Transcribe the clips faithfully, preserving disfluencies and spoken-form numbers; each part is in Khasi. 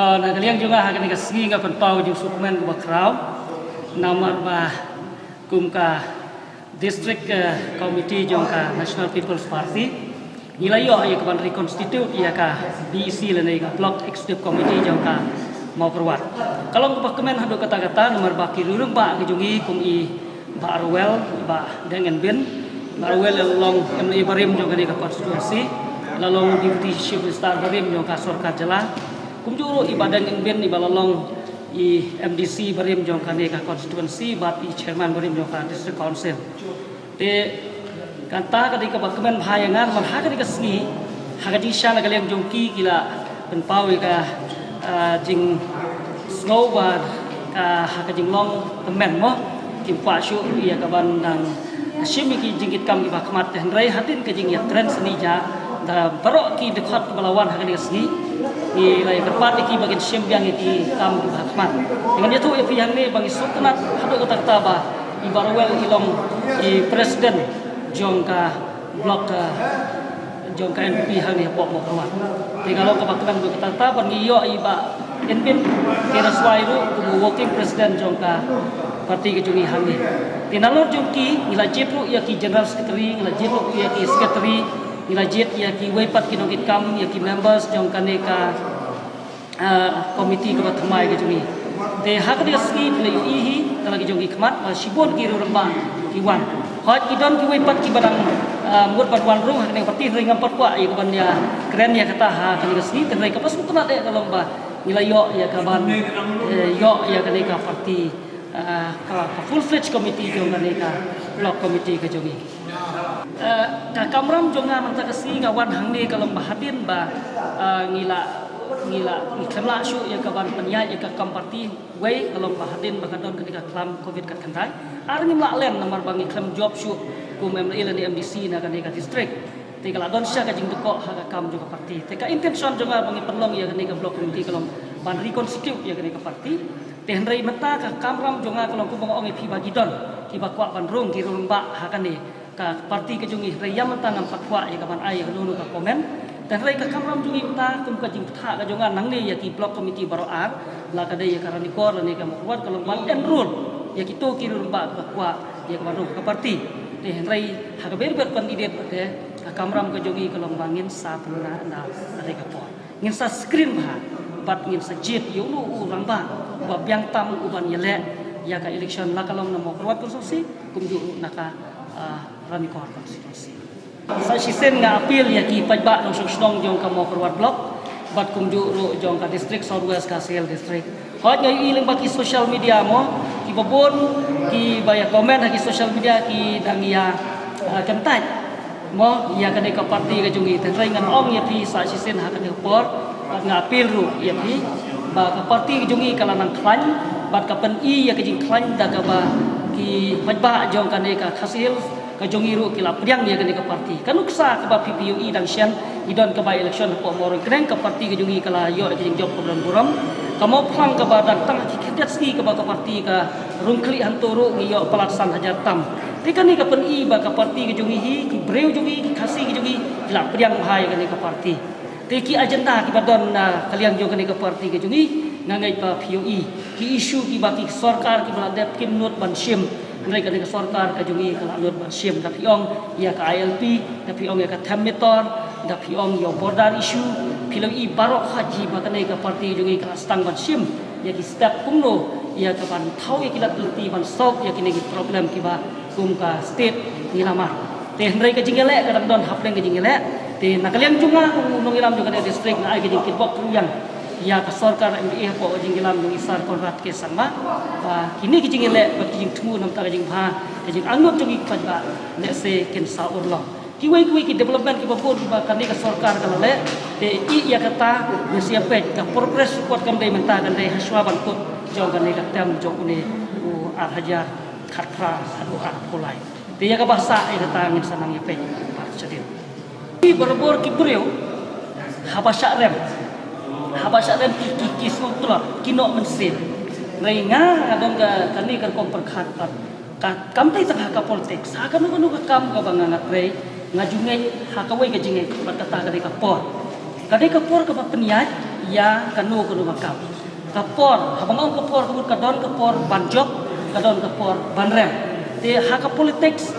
Uh, na ka liang jong nga ha kane ka sngi nga pynpaw jingsngewkmen kaba khraw namar ba kum ka District uh, Committee jong ka National People's Party ngi la ïoh ïa ka ban reconstitute ïa ka B E C lane ka Block Executive Committee jong ka Mawkyrwat. Ka long kaba kmen haduh katta katta namar ba ki rangbah ka jong ngi kum i Bah Rwel, Bah Deng Nbin. Bah Rwel la long M L A barim jong kane ka constituency, la long Deputy Chief Minister barim jong ka sorkar jylla. Kumjuh ruh i Bah Deng Nbin i ba la long i M D C barim jong kane ka constituency bad i chairman barim jong ka district council. Te kata ka dei kaba kmen bha ïa nga namar ha ka dei ka sngi ha ka jingshisha na ka liang jong ki ki la pynpaw ïa ka ah, jingsngew ba ka ha ka jinglong tymmen mo kim kwah shuh ïa ka ban dang shim ïa ki jingkit kam kiba khmat te hynrei hadien ka jingïatren sani ja da baroh ki dkhot kiba la wan ha kane ka sngi ngi la ïa kyrpad ïa ki ba kin shim biang ïa ki kam kiba khmat. Ngan ïathuh ïa phi hangne ba ngi sngewtynnat haduh katta katta ba i Bah Rwel i long i president jong ka block ah, jong ka N P P hangne hapoh Mawkyrwat. Te nga long kaba kmen haduh katta katta ba ngi ïoh i Bah Enbin Kyraswai ruh kum u working president jong ka party ka jong ngi hangne. Te nalor jong ki ngi la jied ruh ïa ki general secretary, ngi la jied ruh ïa ki secretary, ngi la jied ïa kiwei pat ki nongkitkam, ïa ki members jong kane ka ah, committee kaba thymmai ka jong ngi. Te ha kane ka sngi phi la ïohi hi da la ki jong ki khmat ba shibun ki rangbah ki wan. Hooid ki don kiwei pat kiba dang ah, mut ban wan ruh ha kane ka party hynrei ngam pat kwah ïa ka ban ïakren ïa kata ha kane ka sngi te hynrei kaba sngewtynnat eh ka long ba ngi la ïoh ïa ka ban eh, ïoh ïa kane ka party ah, ka, ka full fledged committee jong kane ka block committee ka jong ngi. Eh, ka kamram jong nga mynta ka sngi nga wan hangne ka long ba hadien ba eh, ngi la ngi la ngi khlem lah shuh ïa ka ban pynïaid ïa ka kam party wei ka long ba hadien ba ka don kane ka khlam covid khatkhyndai. Ar ngim lah len namar ba ngi khlem jop shuh kum M L A lane M D C na kane ka district. Te ka la don shisha ka jingdkoh ha ka kam jong ka party. Te ka intention jong nga ba ngi pynlong ïa kane ka block committee ka long ban reconstitute ïa kane ka party. Te hynrei mynta ka kamram jong nga ka long kumba nga ong ïa phi ba ki don kiba kwah ban rung ki rangbah ha kane ka party ka jong ngi hynrei ïa mynta ngam pat kwah ïa ka ban ai ïa kano kano ka comment. Te hynrei ka kamram jong ngi mynta kum ka jingpynthah ka jong nga nangne ïa ki block committee baroh ar la ka dei ïa ka Ranikor lane ka Mawkyrwat ka long ban enroll ïa kito ki rangbah kiba kwah ïa ka ban rung ka party. Te hynrei ha ka ber ber candidate pat te ka kamram ka jong ngi ka long ba ngin sa pynbna na ka dei ka por. Ngin sa screen bha bad ngin sa jied ïa uno u rangbah uba biang tam u ban ïaleh ïa ka election la ka long na Mawkyrwat constituency kumjuh ruh na ka ah, Ranikor constituency. Sa shisien nga appeal ïa ki paidbah nongshong shnong jong ka Mawkyrwat block bad kumjuh ruh jong ka district South West Khasi Hills district. Hooid nga ïohi lyngba ki social media mo kiba bun kiba ïa comment ha ki social media ki dang ïa ah, kyntait mo ïa kane ka party ka jong ngi. Te hynrei ngan ong ïa phi sa shisien ha kane ka por bad nga appeal ruh ïa phi ba ka party ka jong ngi ka la nang khlaiñ bad ka pyni ïa ka jingkhlaiñ da kaba ki paidbah jong kane ka Khasi Hills ka jong ngi ruh ki la pdiang ïa kane ka party. Ka nuksa kaba phi phi ïohi dang shen ngi don kaba election hapoh Mawryngkneng ka party ka jong ngi ka la ïoh ïa ka jingjop kaba don burom. Ka Mawphlang kaba dang tang ha ki khyndiat sngi kaba ka party ka rung khlieh hangto ruh ngi ïoh palat san hajar tam. Te kane ka pyni ba ka party ka jong ngi hi ki briew jong ngi ki Khasi ka jong ngi ki la pdiang bha ïa kane ka party. Te ki agenda kiba don na ka liang jong kane ka party ka jong ngi nga ngeit ba phi ïohi ki issue kiba ki sorkar kiba la dep kim nud ban shim. Hynrei kane ka sorkar ka jong ngi ka la nud ban shim da phi ong ïa ka I L P da phi ong ïa ka them metor da phi ong ïa u border issue. Phi la ïohi baroh khat hi ba kane ka party jong ngi ka la sdang ban shim ïa ki step kumno ïa ka ban thaw ïa ki lad ki lynti ban solve ïa kine ki problem kiba kum ka state ngi la mar. Te hynrei ka jingïaleh ka dang don hapdeng ka jingïaleh. Te na ka liang jong nga kum u nongïalam jong kane ka district nga ai ka jingkitbok kyrwiang ïa ka sorkar M D A hapoh ka jingïalam jong i Sir Conrad K Sangma ba kine ki jingïaleh bad ki jingthmu namar ka jingbha ka jingangnud jong i paidbah lehse kin sa urlong. Kiwei kiwei ki development kiba bun kiba kane ka sorkar ka la leh te i ïa kata ngin sa ïa peit ka progress report kam dei mynta kan dei hashwa ban kut jong kane ka term jong une u ar hajar khatphra haduh arphew lai. Te ïa kaba sah ïa kata ngin sa nang ïa peit pat shadien. Ki barabor ki briew haba shah rem haba shah rem ki ki ki sngewtlot ki noh mynsiem. Hynrei nga nga dang ka kane ka rukom pyrkhat pat ka kam dei tang ha ka politics ha kano kano ka kam kaba nga nga trei nga ju ngeit ha kawei ka jingngeit bad kata ka dei ka por. Ka dei ka por kaba pynïaid Ïa kano kano ka kam. Ka por, haba nga ong ka por, ka mut ka don ka por ban jop, ka don ka por ban rem. Te ha ka politics,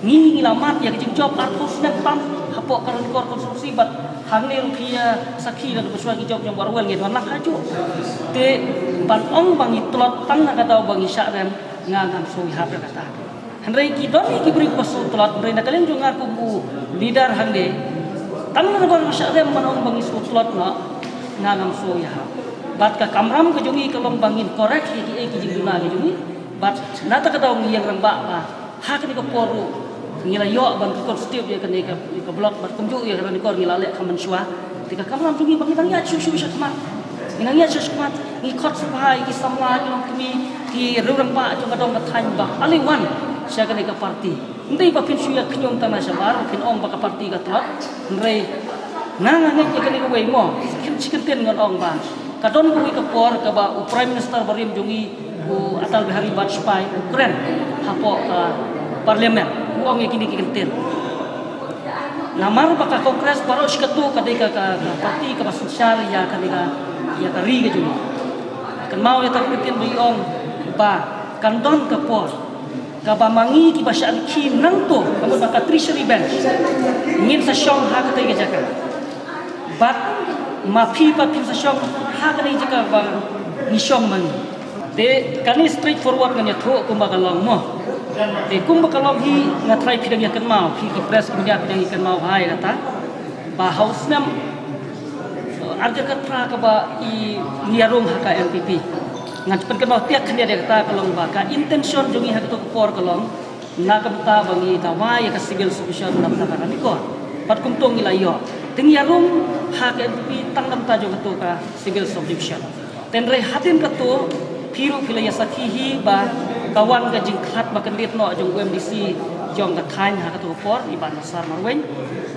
ngi ngi la mad ïa ka jingjop arphew snem tam hapoh ka Ranikor constituency, bad hangne ruh phi ïa sakhi da ba shuwa ki jop jong Bah Ruwel ngi don lang hajuh. Te ban ong ba ngi tlot tang na ka daw ba ngi shah rem, nga ngam sngewthuh ïa kata. Hynrei ki don ki briew ba shu tlot, hynrei na ka liang jong nga kum u leader hangne, tang na ka daw ba ngi shah rem, ban ong ba ngi shu tlot noh, nga ngam sngewthuh. Bad ka kamram ka jong ngi ka long ba ngin correct ïa ki, ïa ki jingduna ki jong ngi. Bad na kata ka daw ngi ïeng rangbah ba ha kane ka por ruh ngi la ïoh ban constitute ïa kane ka, ka block, bad kumjuh ïa ka Ranikor ngi la leh ka mynshuwa. Te ka kamram jong ngi ba ngi dang ïaid shuh shuh shakhmat. Ngi dang ïaid shuh shakhmat, ngi khot sngewbha ïa ki samla, ki longkmie, ki riew rangbah jong ka dong ka thaiñ ba ale wan sha kane ka party. Ym dei ba phin shu ïa khñium tang na shabar, phin ong ba ka party ka tlot. Hynrei nga nga ngeit ïa kane kawei mo, shi kyntien ngan ong ba ka don kawei ka por kaba u Prime Minister barim jong ngi, u Atal Bihari Vajpayee, u kren hapoh ka Parliament, u ong ïa kine ki kyntien. Namar ba ka Congress baroh shi kato ka dei ka, ka, ka party kaba synshar ïa kane ka, ïa ka ri ka jong ngi. Kynmaw ïa kata ka kyntien ba i ong ba kan don ka por kaba ma ngi kiba shah rkhie nangto, ka mut ba ka Treasury Bench, ngin sa shong ha katei ka jaka. Bad ma phi pat phin sa shong ha katei ka jaka ba ngi shong ma ngi. Te kane straightforward ngan ïathuh kumba ka long mo. Te kumba ka long hi, nga tharai phi dang ïa kynmaw, phi ki press media phi dang ïa kynmaw bha ïa kata. Ba ha u snem, uh, arhajar khatphra kaba i, ngi ïarung ha ka N P P, ngan pynkynmaw tiak khyndiat ïa kata, ka long ba ka intention jong ngi ha kato ka por ka long na ka bynta ba ngi dawa ïa ka civil subdivision na bynta ka Ranikor. Bad kumto ngi la ïoh. Te ngi ïarung ha ka N P P tang na bynta jong kato ka civil subdivision. Te hynrei hadien kato, phi ruh phi la ïa sakhi hi ba ka wan ka jingkhlad ba kyndit noh jong u M D C jong ka thaiñ ha kato ka por, i Bah Nusar Marwein.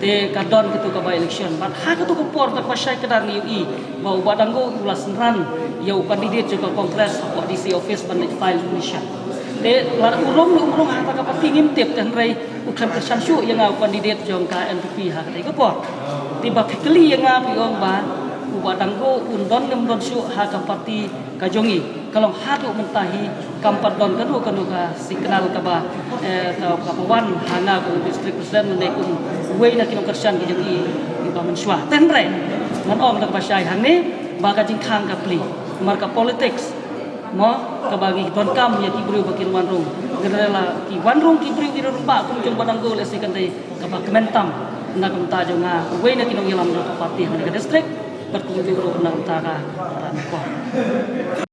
Te ka don kato ka by election. Bad ha kato ka por, kaba shai kdar ngi ïohi ba u Bah Danggo u la synran ïa u candidate jong ka Congress hapoh D C office ban leit file nomination. Te lada u rung ne um rung ha kata ka party ngim tip, te hynrei u khlem kyrshan shuh ïa nga u candidate jong ka N P P ha katei ka por. Te ba phi kylli ïa nga, phi ong ba u Bah Danggo un don ne um don shuh ha ka party ka jong ngi, ka long haduh mynta hi kam pat don kano kano ka signal kaba, eh, ka, kaba wan ha nga kum u district president ne kum uwei na ki nongkyrshan ki jong ngi kiba mynshuwa. Te hynrei ngan ong da kaba shai hangne ba ka jingkhang ka plie, namar ka politics mo, kaba ngi donkam ïa ki briew ba kin wan rung. Hynrei la ki wan rung ki briew, ki rung ba kum jong Bah Danggo, lehse kan dei kaba kmen tam na ka bynta jong nga, uwei na ki nongïalam jong ka party ha kane ka district, bad kumjuh ruh na ka bynta ka Ranikor.